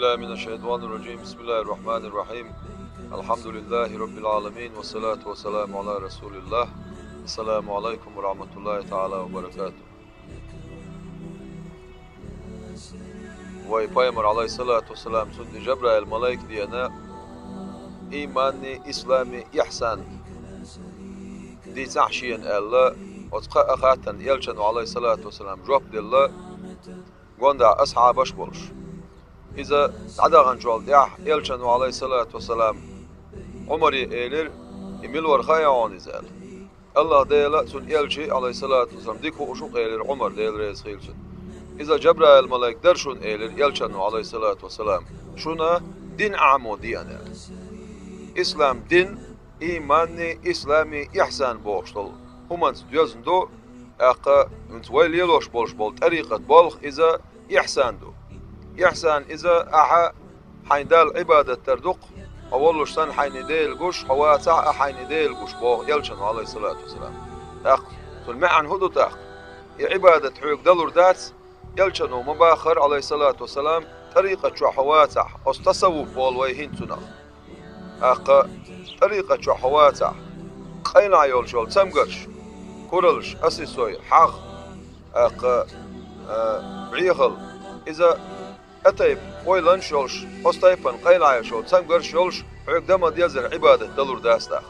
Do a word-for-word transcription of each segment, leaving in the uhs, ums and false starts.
من الشيطان الرجيم. بسم الله الرحمن الرحيم. الحمد لله رب العالمين، والصلاة والسلام على رسول الله. السلام عليكم ورحمة الله تعالى وبركاته. Вай пайхамар, алайхиссалату вассалам, цунна Жабраил малайк деана, ийманни, исламни, ихьсан дийцахь шена аьлла, оцу кхаа хаттарна элчано, алайхиссалату вассалам, жоп делла, гондахь асхьабаш болуш. Иза дӀадаханчул тӀаьхьа элчано, алайхиссалату вассалам, Ӏумаре элира: «И мила вара хаьий хьуна иза?» аьлла. «АллахӀ Дела, цуьнан элча, алайхиссалату вассалам, дика хууш ву-кх», элира Ӏумара, Дела реза хуьлда цунна. «Иза Жабраил малайк дара шуна», элира элчано, алайхиссалату вассалам, «шуна дин Ӏамо деана», аьлла. Ислам дин, ийманни, исламни, ихьсан бохуш долу хӀуманца доьзна ду, тӀаккха хӀинца вай лелош болуш болу тӀарикъат болх иза ихьсан ду. Ихьсан иза ахьа хьайн Далла Ӏибадат дар ду-кх, хьо воллуш санна хьайна Дела гуш, хьо вацахь а хьайна Дела гуш, боху элчано, алайхиссалату вассалам. ТӀаккха цуьнан маьӀна хӀун ду тӀаккха? И Ӏибадат хьоьга далур дац, элчано ма баххара, алайхиссалату вассалам, тӀарикъат чохь хьо вацахь, оцу тасаввуф олу вай хӀинца цунах. ТӀаккха тӀарикъат чохь хьо вацахь, къайлахь йолуш йолу цамгарш, куралш, асисой, хьагӀ, тӀаккха, а, бӀехал, иза тӀатайпа ойланаш йолуш, оцу тайпана къайлахь йолуш йолу цамгарш йолуш, хьоьга дан ма дезара Ӏибадат далур дац тӀаккха.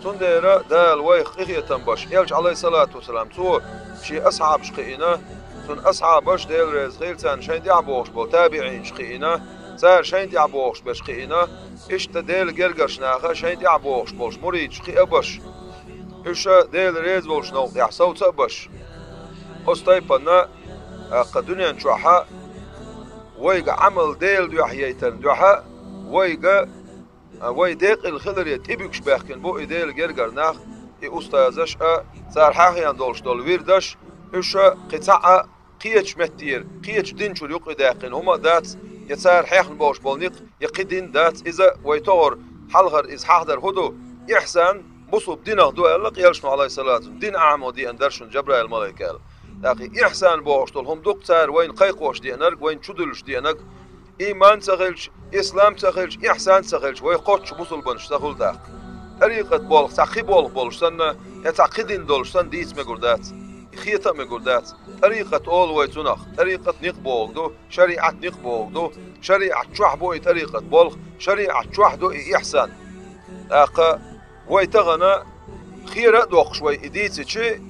Цундела Дала вайх къинхетам беш, элча, алайхиссалату вассалам, цо шен асхьабаш кхиийна, цуьнан асхьабаш, Дела реза хуьлда царна, шайна тӀаьхьа богӀуш болу табиӀинаш кхиийна, цара шайна тӀаьхьа богӀуш берш кхиийна, иштта Делан гергарчу наха шайна тӀаьхьа богӀуш болуш муридаш кхиа а беш, уьш Дела реза волчу новкъа тӀехь совца а беш. Оцу тайпана, тӀаккха дуьнен чохь вайга Ӏамал Делан дуьхьа яйтарна дуьхьа, вайга, а, вай декъала хиларе тӀебуьгуш баьхкина бу и Делан гергара нах, и устазаш а, цара хьахийна долуш долу вирдаш, уьш кхин цхьа а кхечу меттера, кхечу дин чуьра юкъадаьккхина хӀума а дац, я цара хьехна болуш болу некъ, я кхин дин дац. Иза вай тохара хьалхара иза хьахдар хӀун ду? Ихьсан бусулба динах ду аьлла-кх элчано, алайхиссалату вассалам, дин Ӏамо деана дара шуна Жабраил малайк аьлла. ТӀаккха и ихьсан бохуш долу хӀума ду-кх цара вайна кхайкхош деанарг, вайна чудуьллуш деанарг, ийман ца хилча, ислам ца хилча, ихьсан ца хилча, вай кхоччуш бусулбанаш ца хуьлу тӀаккха. ТӀарикъат болх цхьа кхин болх болуш санна, я цхьа кхин дин долуш санна дийца мегар дац, хета а мегар дац. ТӀарикъат олу вай цунах, тӀарикъат некъ бохург ду, шариӀат некъ бохург ду, шариӀат чохь бу и тӀарикъат болх, шариӀат чохь ду и ихьсан. ТӀаккха вай тахана хера а доккхуш вай и дийцичи,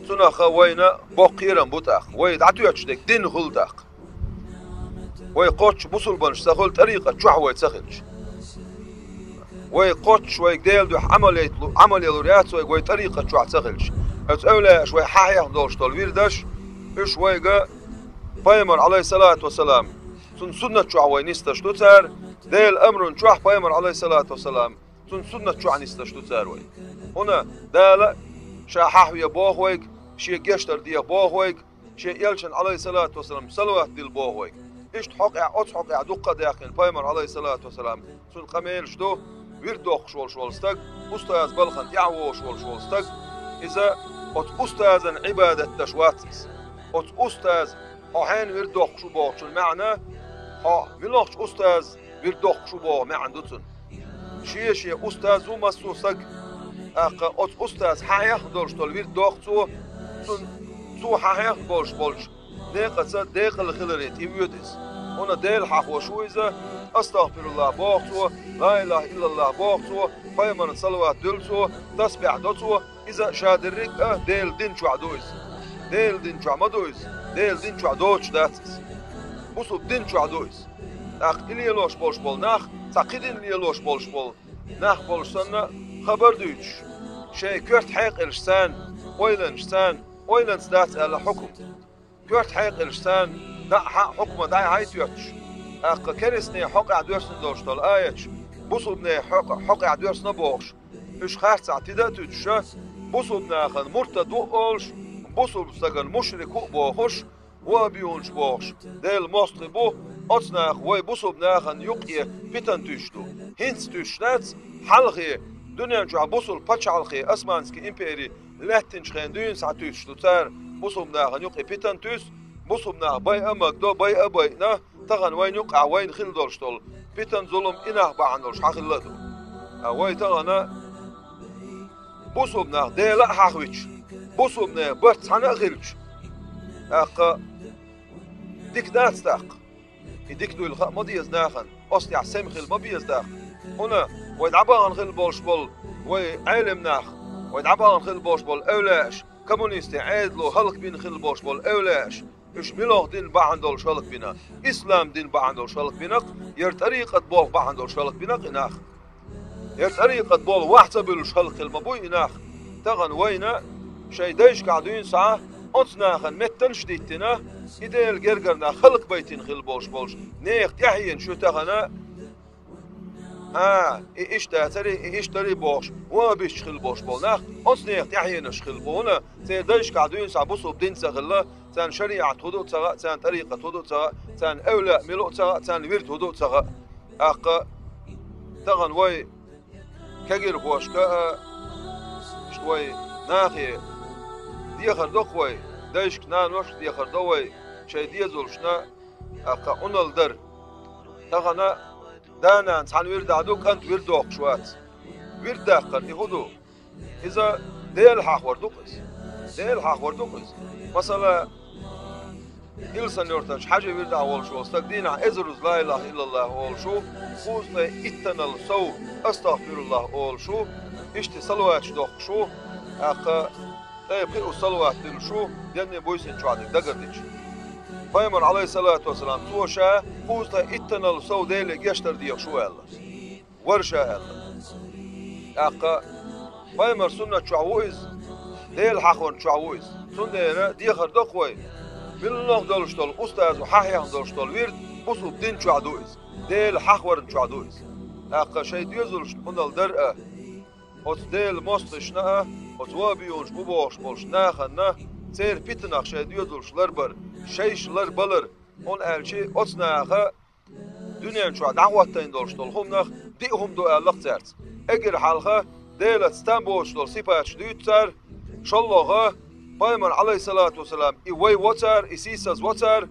цунах вайна боккха кхерам бу тӀаккха. Вай дӀатоьттуш дерг дин хуьлу тӀаккха. Вай кхоччуш бусулбанаш ца хуьлу тӀарикъат чохь вай ца хилча. Вай кхоччуш вайга Делан дуьхьа Ӏамал яйталу-, Ӏамал ялур яц вайга вай тӀарикъат чохь ца хилча. Оцу эвлаяаша вай хьахьехна долуш долу вирдаш, уьш вайга пайхамар, алайхиссалату вассалам, цуьнан суннат чохь вай нисдаш ду цара, Делан амран чохь пайхамар, алайхиссалату вассалам, цуьнан суннат чохь нисдаш ду цара вай. ХӀунда Дала ша хьахве боху вайга, шен гечдар деха боху вайга, шен элчана, алайхиссалату вассалам, салават дилла боху вайга. Иштта хьокъехь, оцу хьокъехь дуккха а даьккхина пайхамар, алайхиссалату вассалам, цуьнан къамелаш ду: вирд доккхуш волуш волу стаг, устазан балхана тӀаьхьа вогӀуш волуш волу стаг, иза оцу устазан Ӏибадат деш вац иза. Оцу устаза, хьо хьенан вирд доккхуш ву бохучун маьӀна, хьо муьлхачу устаза вирд доккхуш ву боху маьӀна ду цуьнан. Шен-шен устаз ву массо а стаг. ТӀаккха оцу устаза хьахьехна долуш долу вирд доху цо, цунна, цо хьахьехна болуш болчу некъаца декъала хиларе тӀевоьду иза. ХӀунда Дела хьахош ву иза, астагӀфируллахӀ боху цо, ла илахӀа иллаллахӀ боху цо, пайхамарна салават дуьллу цо, тасбихь до цо, иза ша дерриг а Делан дин чохь ду иза. Делан дин чохь ма ду иза, Делан дин чохь доцуш дац иза. Бусулба дин чохь ду иза. ТӀаккха и лелош болуш болу нах, цхьа кхин дин лелош болуш болу нах болуш санна, хабар дуьйцуш, шайн коьрта хьекъалш царна, ойланаш царна, ойланца дац аьлла хьукум. Коьрта хьекъалш царна, дӀа а, хьа а хьукма дӀа а хьайтоьттуш, тӀаккха керстанийн хьокъехь доьссина долуш долу аяташ, бусулбанийн хьокъ-, хьокъехь доьссина бохуш, уьш харцахь тида а туьтуша, бусулба нахана муртад ву а олуш, бусулба стагана мушрик ву а бохуш, ваххабиюнаш бохуш, Делан мостагӀий бу, оцу наха вай бусулба нахана юккъе питан туьйсуш ду. ХӀинца туьйсуш дац, хьалхе, дуьнен чохь бусулба пачхьалкхе, Османский импери лаьттинчу хенахь дуьйна схьа туьйсуш ду цара, бусулба нахана юккъе питан туьйсу, бусулба нах байа а магадо, байа а байина, Тахана вайна юкъахь вайна хилла долуш долу питан, зулам и нах бахьана долуш хьан хилла а ду. А вай тахана бусулба нах Дела а хьахвича, бусулба нехан барт цхьаьна а хилча, тӀаккха дика дац тӀаккха. И дика дуйла хаа ма деза нахана, оцу тӀехь сема хила ма беза тӀаккха. ХӀунда вай дӀабахана хилла болуш болу вай Ӏелам нах, вай дӀабахана хилла болуш болу эвлаяаш, коммунистийн Ӏедало хӀаллакбина хилла болуш болу эвлаяаш, уьш муьлха дин бахьана долуш хӀаллакбина? Ислам дин бахьана долуш хӀаллакбина-кх, яра тӀарикъат болх бахьана долуш хӀаллакбина-кх и нах. ХӀара тӀарикъат болу вахь ца буьллуш хӀаллакхилла ма буй и нах. Тахана вайна шайн дайшкахь дуьйна схьа оцу нахана меттанаш а диттина, и Делан гергара нах хӀаллакбайтина хилла болуш болуш нехан тӀаьхьенаш ю тахана. А, и иштта дацара, и иштта дара бохуш, ван а биссаш хилла болуш болу нах оцу нехан тӀаьхьенаш хилла бу. ХӀунда церан дайшкахь дуьйна схьа бусулба дин ца хилла, царна шариӀат хӀун ду а ца хаьа, царна тӀарикъат хӀун ду а ца хаьа, царна эвлаяъ мила а ца хаьа, царна вирд хӀун ду а ца хаьа. ТӀаккха тахана вай кегирхошка а, иштта вай нахе дехар до-кх вай, дайшка, наношка дехар до вай, шайн дезалшна, тӀаккха Ӏуналла дар. Тахана да-нана цхьана вирдахь ду, кӀант вирд доккхуш вац. Вирд даккхар и хӀун ду? Иза Дела хьахор ду-кх иза. Дела хьахор ду-кх иза. Масала, Илсан-Юьртарчу Хьажин вирдахь волуш волу стаг дийнахь эзаруза ла илаха иллаллахӀ олуш ву, кхузткъе иттанал сов астагӀфируллахӀ олуш ву, иштта салаваташ доккхуш ву, тӀаккха ткъе пхиъ салават дуьллуш ву, денний-буьйсанний чохь дерг дагардича. Пайхамар, Ӏалайхиссалату вассалам, цо ша кхузткъе иттанал сов Деле гечдар дехаш ву аьлла. Вара ша аьлла. ТӀаккха пайхамар суннат чохь ву иза, Дела хьахорна чохь ву иза. Цундела дехар до-кх вай, муьлхха долуш долу устазо хьахьехна долуш долу вирд бусулба дин чохь ду иза, Дела хьахорна чохь ду иза. ТӀаккха шайн доьзалшна Ӏуналла дар а, оцу Делан мостагӀашна а, оцу вахӀабиюнаш бу бохуш болчу нахана, церан питанах шайн доьзалш ларбар, шайша ларбалар, хӀунда аьлча оцу наха дуьнен чохь дӀахӀоттийна долуш долу хӀуманах диъ хӀума ду аьлла-кх цаьрца. Эггара хьалха Делаца там боцуш долу сипаташ дуьйцу цара, шолгӀа, пайхамар, Ӏалайхиссалату вассалам, и вай во цара, и сийсаз во цара,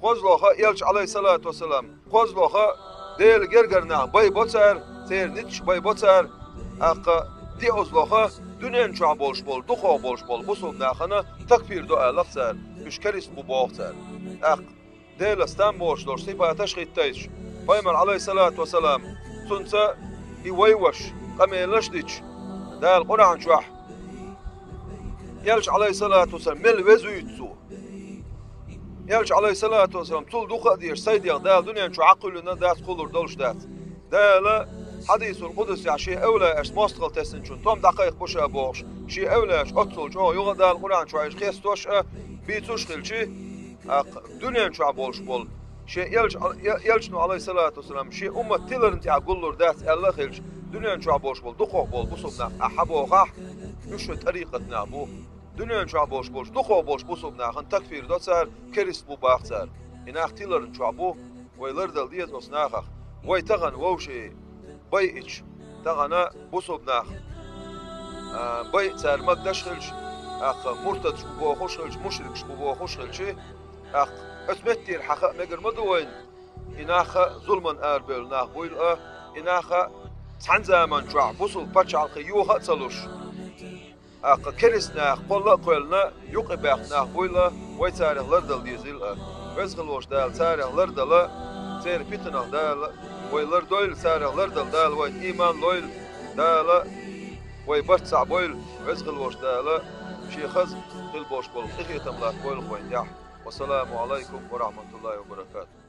кхозлагӀа, элча, Ӏалайхиссалату вассалам, кхозлагӀа, Делан гергара нах байбо цара, церан ницкъаш байбо цара, тӀаккха диъазлагӀа, дуьнен чохь болуш болу, дукхах болуш болу бусулба нахана такфир до аьлла-кх цара, уьш керист бу боху цара. ТӀаккха Делаца там боцуш долуш сипаташ а хӀиттийсаш, пайхамар, Ӏалайхиссалату вассалам, цуьнца и вай ваша къамелаш а дича, Дала Къуръан чохь, элча, Ӏалайхиссалату вассалам, мел везуьйту цо. Элча, Ӏалайхиссалату вассалам, цул дукха а дезаш, сайн дегӀ Дала дуьнен чу Ӏакхуьллина дац, кхуллур долуш дац. Дала хьадисул къудсехь шен эвлаяашца мостагӀалла тесначунна тӀом дӀакхайкхабо ша бохуш, шен эвлаяаш оццул чӀогӀа юха а Дала Къуръан чохь уьш хестош а, бийцуш а хилча, тӀаккха дуьнен чохь болуш болу шен элча, э-, элчано, Ӏалайхиссалату вассалам, шен уммат тиларна тӀехь гуллур дац аьлла а хилча, дуьнен чохь болуш болу дукхах болу бусулба нах ахь хьан бохахь, уьш шайн тӀарикъат нах бу. Дуьнен чохь болуш болчу дукхах болчу бусулба нахана такфир до цара, керист бу баха цара. И нах тиларна чохь бу, вай лардала деза оцу нахах. Вай тахана вовшийн байъича, тахана бусулба нах, а, байъа цара магадаш хилча, тӀаккха муртадаш бу бохуш хилча, мушрикаш бу бохуш хилча, тӀаккха оцу меттера хьан хаа мегар ма ду вайна, и нах а зуламан арабевлла нах буйла а, и нах а цхьана заман чохь бусулба пачхьалкхе йоха а ца луш, тӀаккха керист нах кхолла а кхоьллина, юкъе баьхна нах буйла, вай царах лардала дезийла а. Веза хила волчу Дала царах лардала, церан питанах Дала вай лардойла, царах лардала Дала вайна ийман лойла, Дала вай барт цхьаъ бойла, Веза хила волчу Дала шен хаза хила болуш болу къинхетам латтабойла вайна тӀехь. Вассаламу Ӏалайкум ва рахьматуллахӀи ва баракатухӀ.